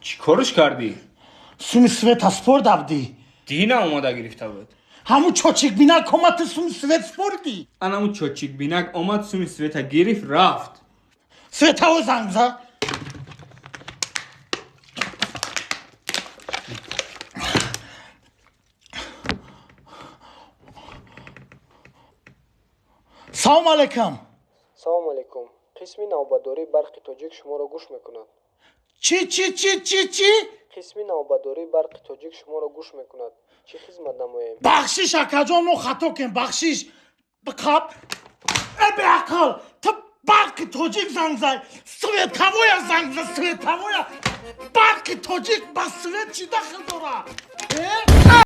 Чӣ корш кардӣ? Суми света спорда будӣ. Дина омада гирифта буд. Ҳамун чочикбинак омад, ту суми свет спордӣ. Анамун чочикбинак омад, суми света гирифт, рафт. Светаво занг зад. Салом алейкум. Салом алейкум. Қисми навбатдории Барқи Тоҷик шуморо гӯш мекунад. Чӣ, чӣ, чӣ, чӣ, чӣ? Қисми навбатдории Барқи Тоҷик шуморо гӯш мекунад. Чӣ хизмат намоем? Бахшиш, акаҷон, мо хато кем, бахшиш. Биқаб. Э, беақл, ту Барқи Тоҷик занг зай, световоя занг за, световоя. Барқи Тоҷик ба свет чӣ дахл дорад, э?